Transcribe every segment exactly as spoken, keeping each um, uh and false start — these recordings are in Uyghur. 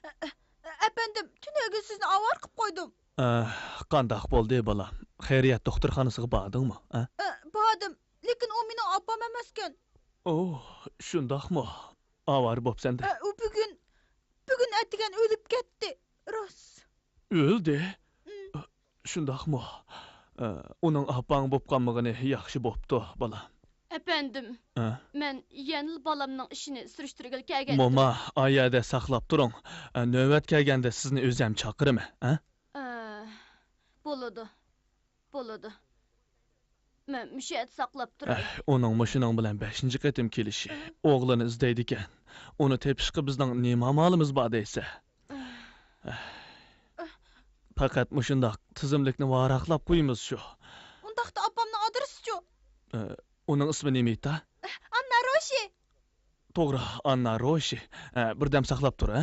ئەپەندىم، تۈنۈگۈن سىزنى ئاۋارە قىلىپ قويدۇم. ئە، قانداق بولدى، بالام؟ خەيرىيەت دوختۇرخانىسىغا باردىڭمۇ، ئە؟ ئە، باردىم، لېكىن ئۇ مېنىڭ ئاپام ئەمەسكەن. ئوھ، شۇنداقمۇ؟ ئاۋارە بوپسەن-دە. ئە، ئۇ بۈگۈن، بۈگۈن ئەتىگەن ئۆلۈپ كەتتى. راست. ئۆلدى؟ ئىم. شۇنداقمۇ؟ ئە، ئۇنىڭ ئاپاڭ بوپ قالمىغىنى ياخشى بوپتۇ، بالام. ئەپەندىم، ئە؟ مەن يەنىلا بالامنىڭ ئىشىنى سۈرۈشتۈرگىلى كەلگەنتىم. موما، ئا يەردە ساقلاپ تۇرۇڭ. ئە، نۆۋەت كەلگەندە سىزنى ئۆزۈم چاقىرىمەن، ئە؟ ئە، بولىدۇ، بولىدۇ. مەن مۇشۇ يەردە ساقلاپ تۇراي. ئەھ، ئۇنىڭ مۇشۇنىڭ بىلەن بەشىنچى قېتىم كېلىشى. ئە؟ ئوغلىنى ئىزدەيدىكەن. ئۇنى تېپىشقا بىزنىڭ نېمە ئامالىمىز بار دەيسە؟ ئەھ. پەقەت مۇشۇنداق تىزىملىكنى ۋاراقلاپ قويىمىز شۇ. ئۇنداقتا ئاپامنىڭ ئادرېسىچۇ؟ ئە، ئۇنىڭ ئىسمى نېمە ئىدى؟ ئاننا روشى. توغرا، ئاننا روشى. ئە، بىردەم ساقلاپ تۇر، ھە؟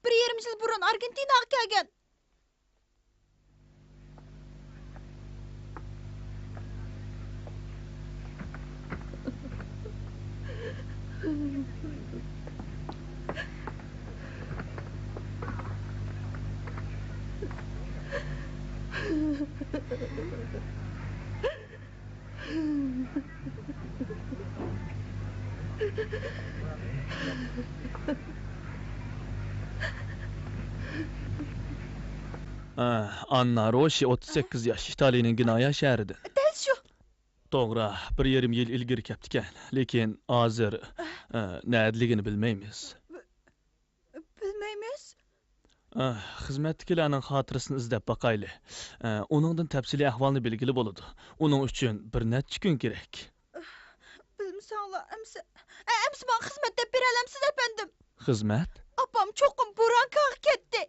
بىر يېرىم يىل بۇرۇن ئارگېنتىناغا كەلگەن. ئاننا روشى، ئوتتۇز سەككىز ياش، ئىتالىيىنىڭ گېنۇيا شەھىرىدىن. دەل شۇ. توغرا، بىر يېرىم يىل ئىلگىرى كەپتىكەن، لېكىن ھازىر، ئە، نەدىلىكىنى بىلمەيمىز. بىلمەيمىز. ئە، خىزمەتتىكىلەرنىڭ خاتىرىسىنى ئىزدەپ باقايلى. ئە، ئۇنىڭدىن تەپسىلىي ئەھۋالنى بىلگىلى بولىدۇ. ئۇنىڭ ئۈچۈن بىر نەچچە كۈن كېرەك. بىلمىسەڭلار، ئەمسە، ئە، ئەمسە ماڭا خىزمەت دەپ بېرەلەمسىز، ئەپەندىم؟ خىزمەت؟ ئاپام چوقۇم بورانكاغا كەتتى.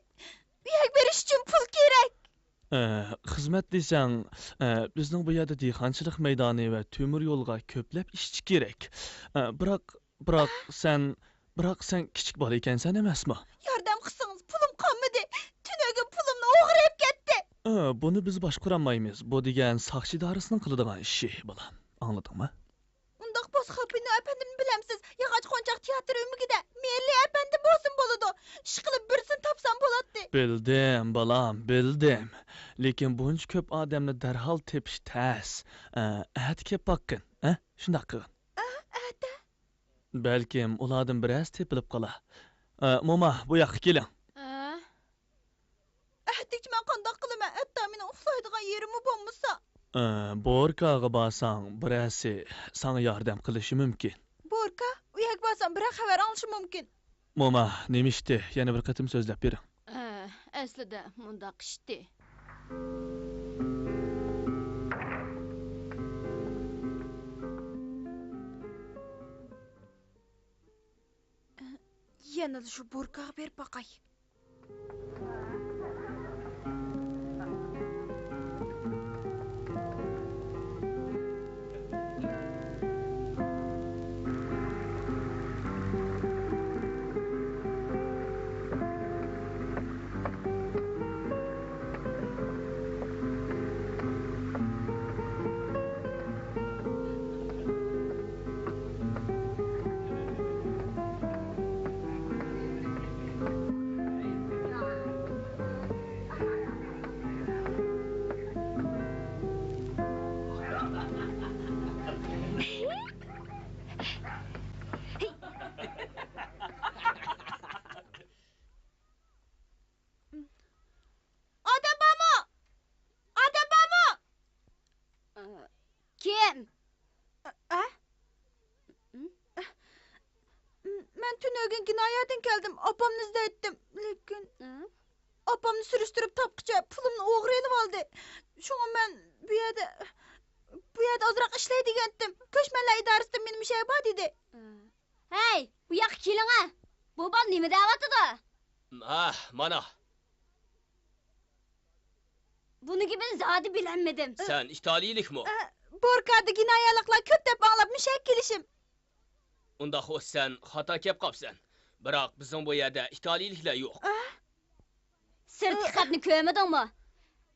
ئۇ يەرگە بېرىش ئۈچۈن پۇل كېرەك. ئە، خىزمەت دېسەڭ، ئە، بىزنىڭ بۇ يەردە دېھقانچىلىق مەيدانى ۋە تۆمۈر يولغا كۆپلەپ ئىشچى كېرەك. ئە، بىراق، بىراق سەن، بىراق سەن كىچىك بالا ئىكەنسەن ئەمەسمۇ؟ ياردەم قىلسىڭىز، پۇلۇم قالمىدى. تۈنۈگۈن پۇلۇمنى ئوغرى ئېلىپ كەتتى. ئە، بۇنى بىز باشقۇرالمايمىز. بۇ دېگەن ساقچى ئىدارىسىنىڭ قىلىدىغان ئىشى، بالام. ئاڭلىدىڭمۇ؟ ئۇنداق بولسا، خاپىنو ئەپەندىمنى بىلەمسىز؟ ياغاچ قونچاق تىياتىرى ئۆمىكىدە مېرلى ئەپەندىم بولسىمۇ بولىدۇ. ئىشقىلىپ بىرسىنى تاپسام بولاتتى. بىلدىم، بالام، بىلدىم. لېكىن بۇنچە كۆپ ئادەمنى دەرھال تېپىش تەس. ئە، ئەتە كېلىپ باققىن، ئە؟ شۇنداق قىلغىن. ئە، ئەتە؟ بەلكىم ئۇلاردىن بىرەرسى تېپىلىپ قالار. ئە، موما، بۇ ياققا كېلىڭ. ئە؟ ئەتىگىچە مەن قانداق قىلىمەن؟ ھەتتا مېنىڭ ئۇخلايدىغان يېرىممۇ بولمىسا. ئە، بوركاغا بارساڭ، بىرەرسى ساڭا ياردەم قىلىشى مۇمكىن. بوركا؟ ئۇ يەرگە بارسام، بىرەر خەۋەر ئاڭلىشىم مۇمكىن. موما، نېمە ئىشتى؟ يەنە بىر قېتىم سۆزلەپ بېرىڭ. ئە، ئەسلىدە مۇنداق ئىشتى. يەنىلا شۇ بوركاغا بېرىپ باقاي. ئادەم بارمۇ؟ ئادەم بارمۇ؟ ئە، كىم؟ ئە؟ مەن تۈنۈگۈن گىنايەدىن كەلدىم، ئاپامنى ئىزدەيتتىم، لېكىن ئاپامنى سۈرۈشتۈرۈپ تاپقىچە پۇلۇمنى ئوغرى ئېلىۋالدى. شۇڭا مەن بۇ يەردە، بۇ يەردە ئازراق ئىشلەي دېگەنتىم. كۆچمەنلەر ئىدارىسىدىن مېنى مۇشۇ يەرگە بار دېدى. ھەي، بۇ ياققا كېلىڭە! بۇ بالا نېمە دەۋاتىدۇ؟ ھە، مانا. بۇنىڭ گېپىنى زادى بىلەلمىدىم. سەن ئىتالىيىلىكمۇ؟ ئە، بوركادا گىنايالىقلار كۆپ دەپ ئاڭلاپ مۇشۇ يەرگە كېلىشىم. ئۇنداق بولسا سەن خاتا كەپ قاپسەن. بىراق بىزنىڭ بۇ يەردە ئىتالىيىلىكلەر يوق. ئە؟ سىرتقى خەتنى كۆرمىدىڭمۇ؟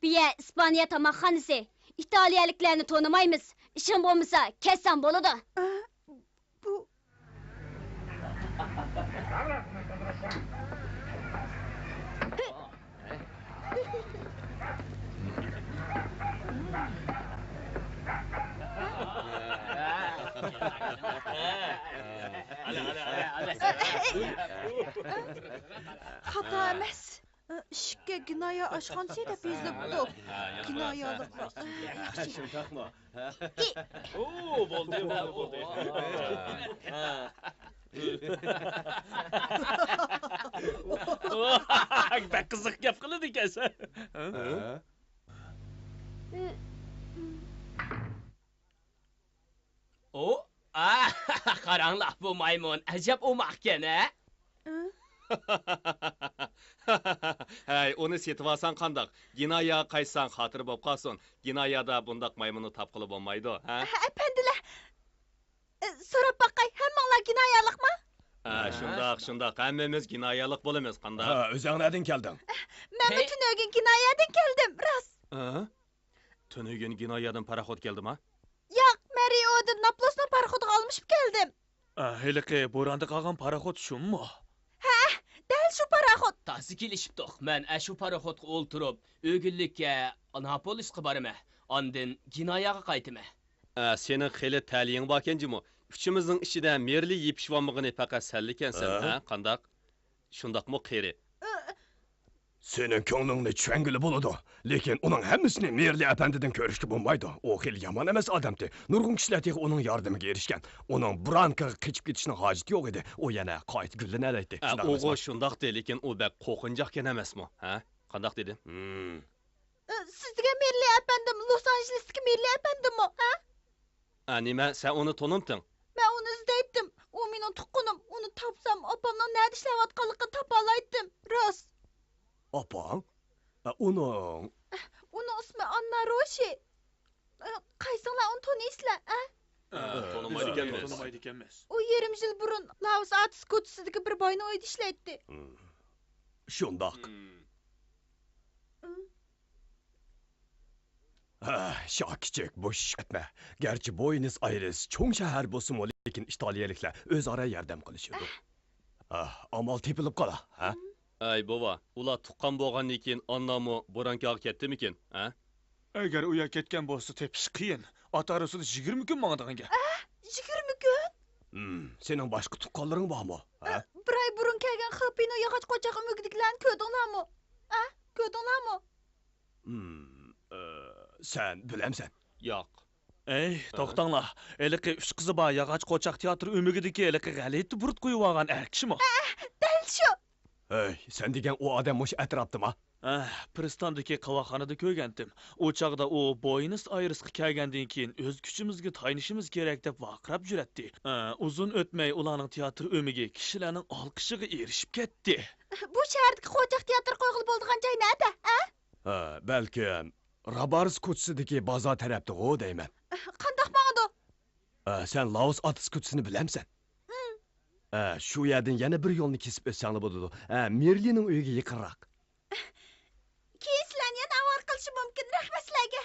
بۇ يەر ئىسپانىيە تاماقخانىسى. ئىتالىيەلىكلەرنى تونۇمايمىز. ئىشىڭ بولمىسا، كەتسەڭ بولىدۇ. ئە، بۇ. خاتا ئەمەس. ئىشىككە گىنايە ئاشخانىسى دەپ يېزىلىپتۇ. گىنايەلىكلەر. ياخشى. شۇنداقمۇ؟ ئۇ، بولدى، بولدى، بولدى. بەك قىزىق گەپ قىلىدىكەنسەن. ئۇ، ئا، قاراڭلار، بۇ مايمۇن ئەجەب ئوماقكەن، ھە؟ ھەي، ئۇنى سېتىۋالساڭ قانداق؟ گىنايەگە قايتساڭ خاتىرە بولۇپ قالسۇن. گىنايەدە بۇنداق مايمۇننى تاپقىلى بولمايدۇ، ھە؟ ئەپەندىلەر، سوراپ باقاي، ھەممىڭلار گىنايەلىكمۇ؟ ھە، شۇنداق، شۇنداق. ھەممىمىز گىنايەلىك بولىمىز، قانداق؟ ھە، ئۆزۈڭ نەدىن كەلدىڭ؟ مەنمۇ تۈنۈگۈن گىنايەدىن كەلدىم، راست. ھە؟ تۈنۈگۈن گىنايەدىن پاراخوت كەلدىما؟ ياق، مەن رىئودىن ناپلوسنىڭ پاراخوتىغا ئالمىشىپ كەلدىم. ئا، ھېلىقى بوراندا قالغان پاراخوت شۇمۇ؟ ھە، دەل شۇ پاراخوت. تازا كېلىشىپتۇق. مەن ئەشۇ پاراخوتقا ئولتۇرۇپ، ئۆگۈنلۈككە ناپولىسقا بارىمەن. ئاندىن گىناياغا قايتىمەن. ئە، سېنىڭ خېلى تەلىيىڭ باركەن جۇمۇ. ئۈچىمىزنىڭ ئىچىدە مېرلى يېپىشىۋالمىغىنى پەقەت سەنلىكەنسەن، ھە؟ ھە، قانداق؟ شۇنداقمۇ، قېرى؟ سېنىڭ كۆڭلۈڭنى چۈشەنگىلى بولىدۇ، لېكىن ئۇنىڭ ھەممىسىنى مېرلى ئەپەندىدىن كۆرۈشكە بولمايدۇ. ئۇ خېلى يامان ئەمەس ئادەمتى. نۇرغۇن كىشىلەر تېخى ئۇنىڭ ياردىمىگە ئېرىشكەن. ئۇنىڭ برانكىغا قېچىپ كېتىشنىڭ ھاجىتى يوق ئىدى. ئۇ يەنە قايتا گۈللىنەلەيتتى. ئە، شۇنداق ئۇغۇ ئەمەسمۇ؟ شۇنداقتى، لېكىن ئۇ بەك قورقۇنچاقكەن ئەمەسمۇ؟ ھە؟ قانداق دېدى؟ ھىم. ئە، سىز دېگەن مېرلى ئەپەندىم لوس ئانژېلېستىكى مېرلى ئەپەندىممۇ، ھە؟ ئە، نېمە، سەن ئۇنى تونۇمتىڭ؟ مەن ئۇنى ئىزدەيتتىم. ئۇ مېنىڭ تۇغقىنىم. ئۇنى تاپسام، ئاپامنىڭ نەدە ئىشلەۋاتقانلىقىنى تاپالايتتىم. راست. ئاپاڭ؟ ئە، ئۇنىڭ. ئۇنىڭ ئىسمى ئاننا روشى. ئە، قايسىڭلار ئۇنى تونۇيسىلەر، ئە؟ ئە، تونۇمايدىكەنمىز. ئۇ يېرىم يىل بۇرۇن لاۋۇس ئاتىس كوچىسىدىكى بىر باينىڭ ئۆيىدە ئىشلەيتتى. ھىم. شۇنداق. ھىم. ھە، شاكىچىك، بوش ئىش ئەتمە. گەرچە بوينىس ئايرېس چوڭ شەھەر بولسىمۇ، لېكىن ئىتالىيەلىكلەر ئۆزئارا ياردەم قىلىشىدۇ. ھە، ئامال تېپىلىپ قالا، ھە؟ ئەي بوۋا، ئۇلار تۇغقان بولغاندىن كېيىن ئاننامۇ برانكاغا كەتتىمىكىن، ھە؟ ئەگەر ئۇ يەرگە كەتكەن بولسا تېپىش قىيىن. ئات ئارىسىدا يىگىرمە كۈن ماڭىدىغان گەپ. ھە؟ يىگىرمە كۈن؟ ھىم، سېنىڭ باشقا تۇغقانلىرىڭ بارمۇ، ھە؟ بىر ئاي بۇرۇن كەلگەن خېپىنو ياغاچ قوچاق ئۆمىكىدىكىلەرنى كۆردۈڭلارمۇ؟ ھە؟ كۆردۈڭلارمۇ؟ ھىم، ئە، سەن بىلەمسەن؟ ياق. ئەي، توختاڭلار. ھېلىقى ئۈچ قىزى بار ياغاچ قوچاق تىياتىر ئۆمىكىدىكى ھېلىقى غەلىتە بۇرۇت قويۇۋالغان ئەر كىشىمۇ؟ ھە، دەل شۇ. ھەي، سەن دېگەن ئۇ ئادەم مۇشۇ ئەتراپتىما؟ ئەھ، پىرىستاندىكى قاۋاقخانىدا كۆرگەنتىم. ئۇ چاغدا ئۇ بوينىس ئايرېسقا كەلگەندىن كېيىن ئۆز كۈچىمىزگە تايىنىشىمىز كېرەك دەپ ۋارقىراپ يۈرەتتى. ئە، ئۇزۇن ئۆتمەي ئۇلارنىڭ تىياتىر ئۆمىكى كىشىلەرنىڭ ئالقىشىغا ئېرىشىپ كەتتى. بۇ شەھەردىكى قوچاق تىياتىر قويغىلى بولىدىغان جاي نەدە، ھە؟ ھە، بەلكىم رابارس كوچىسىدىكى بازار تەرەپتىغۇ دەيمەن. قانداق ماڭىدۇ؟ ئە، سەن لاۋۇس ئاتىس كوچىسىنى بىلەمسەن؟ ھىم. ئە، شۇ يەردىن يەنە بىر يولنى كېسىپ ئۆتسەڭلا بولىدۇ. ئە، مېرلىنىڭ ئۆيىگە يېقىنراق. كېيىن سىلەرنى يەنە ئاۋارە قىلىشىم مۇمكىن. رەھمەت سىلەرگە.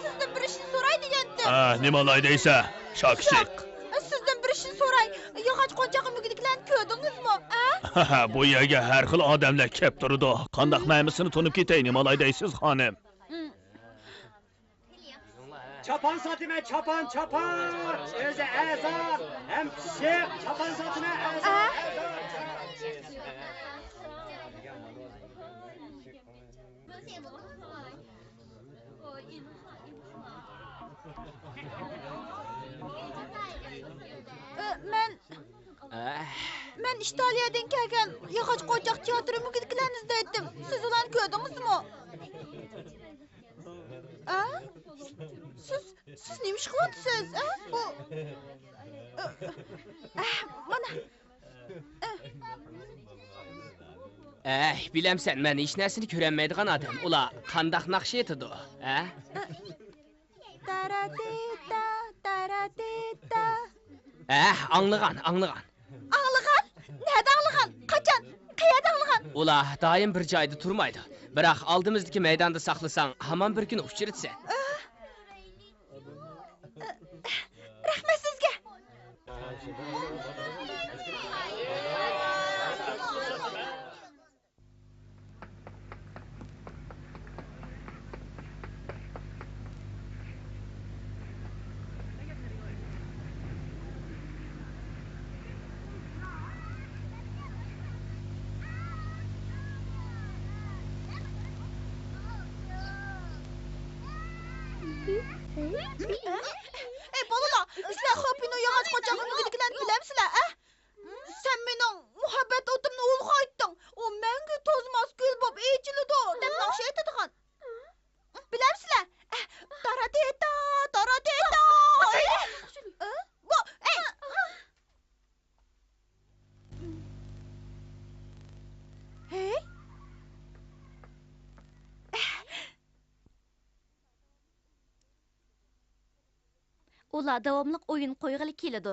سىزدىن بىر ئىشنى سوراي دېگەنتىم. ئە، نېمالاي دەيسە، شاكىچىك؟ ياق، سىزدىن بىر ئىشنى سوراي. ياغاچ قونچاق ئۆمىكىدىكىلەرنى كۆردىڭىزمۇ، ئە؟ بۇ يەرگە ھەر خىل ئادەملەر كەپ تۇرىدۇ. قانداق مەنىسىنى تونۇپ كېتەي، نېمالاي دەيسىز، خانىم؟ چاپان ساتىمەن، چاپان، چاپان! ئۆزى ئەرزان ھەم پىششىق، چاپان ساتىمەن، ئەرزان، ئە؟ ئەرزان! ئە، مەن، ئە، مەن ئىتالىيەدىن كەلگەن ياغاچ قونچاق تىياتىرى مۇگىدىكىلەرنى ئىزدەيتتىم. سىز ئۇلارنى كۆردىڭىزمۇ؟ ئە؟ سىز، سىز نېمە ئىش قىلىۋاتىسىز؟ ئە؟ بۇ، ئە، ئە، مانا. ئەي، بىلەمسەن، مەن ھېچ نەرسىنى كۆرەلمەيدىغان ئادەم. ئۇلار قانداق ناخشا ئېيتىدۇ، ھە؟ تاراتىتا، تاراتىتا. ھە، ئاڭلىغان، ئاڭلىغان. ئاڭلىغان؟ نەدە ئاڭلىغان؟ قاچان؟ قەيەردە ئاڭلىغان؟ ئۇلار دائىم بىر جايدا تۇرمايدۇ. بىراق ئالدىمىزدىكى مەيداندا ساقلىساڭ، ھامان بىر كۈنى ئۇچرىتىسەن. رەھمەت سىزگە. ئەي، بالىلار، سىلەر خاپىنو ياغاچ قوچاقنىڭ ئۆگىدىكىلەرنى بىلەمسىلەر، ئە؟ سەن مېنىڭ مۇھەببەت ئوتۇمنى ئۇلغايتتىڭ. ئۇ مەڭگۈ توزماس گۈل بولۇپ ئېچىلىدۇ، دەپ ناخشا ئېيتىدىغان. بىلەمسىلەر؟ تاراتېتا، تاراتېتا. ئە؟ بۇ، ئەي. ھەي. ئۇلار داۋاملىق ئويۇن قويغىلى كېلىدۇ،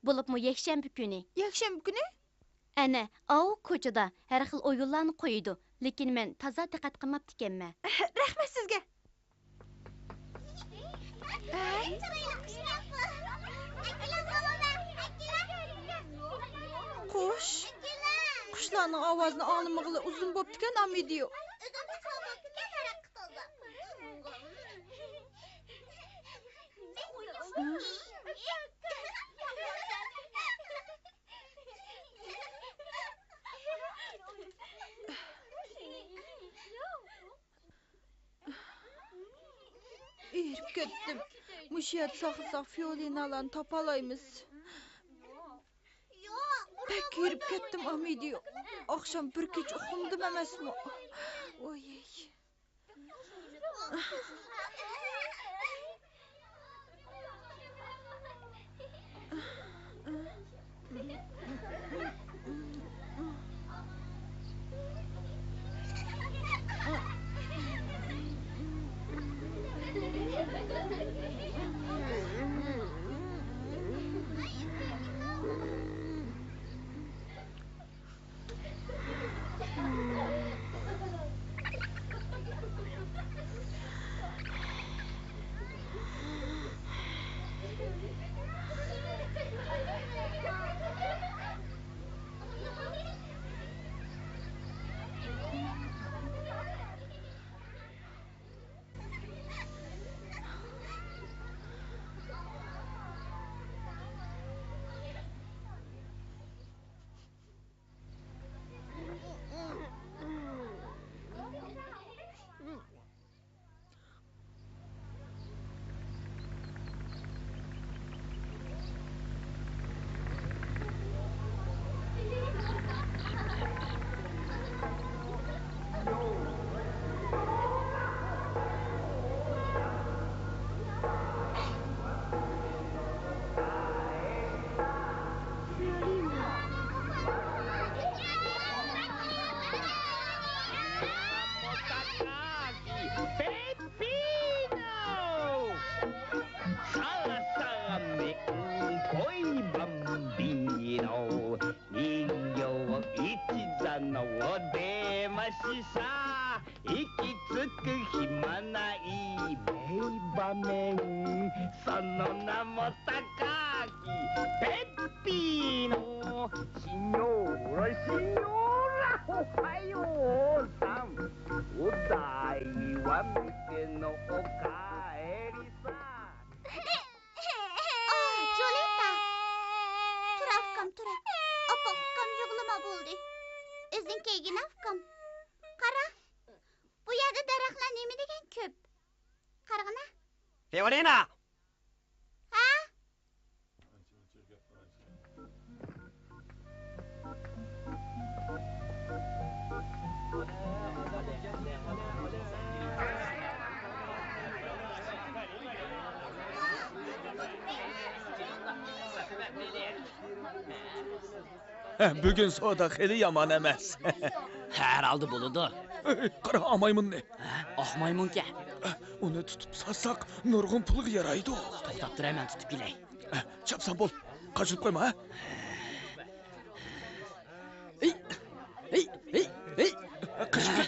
بولۇپمۇ يەكشەنبە كۈنى. يەكشەنبە كۈنى؟ ئەنە، ئاۋۇ كوچىدا ھەر خىل ئويۇنلارنى قويىدۇ، لېكىن مەن تازا دىققەت قىلماپتىكەنمەن. رەھمەت سىزگە. قۇش. قۇشلارنىڭ ئاۋازىنى ئاڭلىمىغىلى ئۇزۇن بوپتىكەن، ئامىدىيو. ھېرىپ كەتتىم. مۇشۇ يەردە ساقلىساق، فىئولىنالارنى تاپالايمىز. بەك ھېرىپ كەتتىم، ئامىدىيو. ئاخشام بىر كېچە ئۇخلىمىدىم ئەمەسمۇ. ۋاي. Pino! Sala sala me un koi bambino. 人形一座のお出ましさ。行き着く暇ない名場面。その名も高木 Peppino, signora, signora, ohayo san. Odai wa mite no okaeri san. ئاھ، جۇلىيېتا! تۇر، ئۇكام، تۇر. ئاپا، ئۇكام يىغلىما بولدى. ئۆزۈڭ كەلگىنە، ئۇكام. قارا، بۇ يەردە دەرەخلەر نېمە دېگەن كۆپ. قارىغىنا. فىئورىنا! ھە؟ ھە، بۈگۈن سودا خېلى يامان ئەمەس. ھەر ھالدا بولىدۇ. ئەي، قارا، ئامايمۇننى. ھە؟ ئاق مايمۇنكەن. ئۇنى تۇتۇپ ساتساق، نۇرغۇن پۇلغا يارايدۇ. توختاپ تۇر، مەن تۇتۇپ كېلەي. چاپسان بول، قاچىلىپ قويما، ھە؟ ھېي، ھېي، ھېي، ھېي.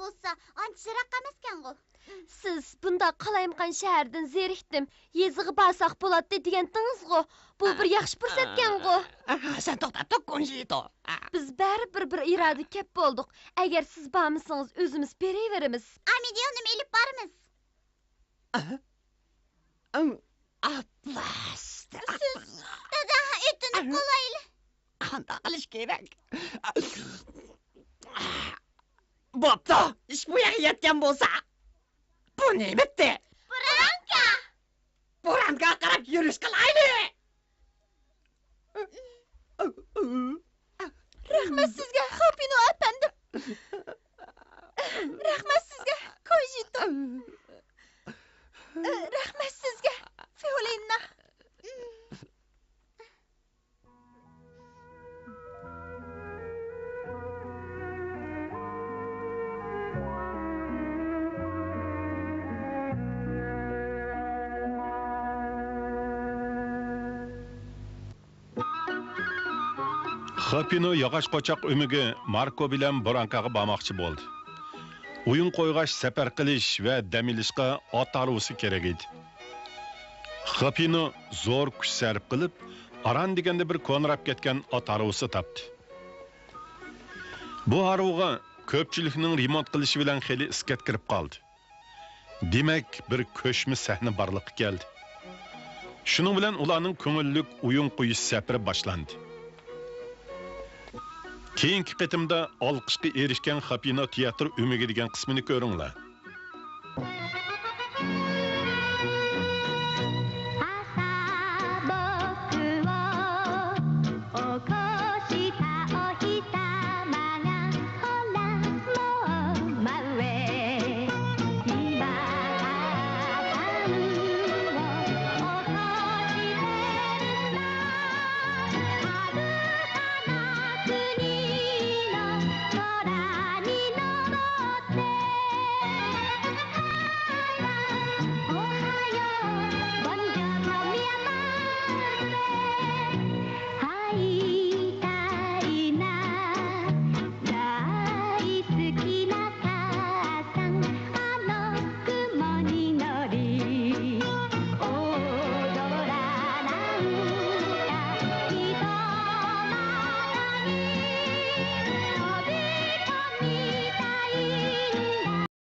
بولسا، ئانچە يىراق ئەمەسكەنغۇ. سىز بۇنداق قالايمىقان شەھەردىن زېرىكتىم، يېزىغا بارساق بولاتتى دېگەنتىڭىزغۇ؟ بۇ بىر ياخشى پۇرسەتكەنغۇ؟ ئاھ، سەن توختا، توكونجىتو. ئاھ. بىز بەرىبىر بىر ئىرادە كەپ بولدۇق. ئەگەر سىز بارمىسىڭىز، ئۆزىمىز بېرىۋېرىمىز. ئامىدىيونىمۇ ئېلىپ بارىمىز. ئاھ. ئاپلاس. سىز، دادا، ئۆتۈنۈپ قالايلى. قانداق قىلىش كېرەك؟ بوپتۇ، ئىش بۇ يەرگە يەتكەن بولسا. بۇ نېمىتتى؟ بۇرانكا! بۇرانكاغا قاراپ يۈرۈش قىلايلى! رەھمەت سىزگە، خاپىنو ئەپەندىم. رەھمەت سىزگە، كوجىتو. رەھمەت سىزگە، فىئولىنا. خاپىنو ياغاچ قوچاق ئۆمىكى ماركو بىلەن بۇرانكاغا بارماقچى بولدى. ئويۇن قويغاچ سەپەر قىلىش ۋە دەم ئېلىشقا ئات ھارۋىسى كېرەك ئىدى. خاپىنو زور كۈچ سەرپ قىلىپ، ئاران دېگەندە بىر كونىراپ كەتكەن ئات ھارۋىسى تاپتى. بۇ ھارۋىغا كۆپچىلىكنىڭ رېمونت قىلىشى بىلەن خېلى ئىسكەت كىرىپ قالدى. دېمەك، بىر كۆچمە سەھنە بارلىققا كەلدى. شۇنىڭ بىلەن ئۇلارنىڭ كۆڭۈللۈك ئويۇن قويۇش سەپىرى باشلاندى. كېيىنكى قېتىمدا ئالقىشقا ئېرىشكەن خاپىنو تىياتىر ئۆمىكى دېگەن قىسمىنى كۆرۈڭلار.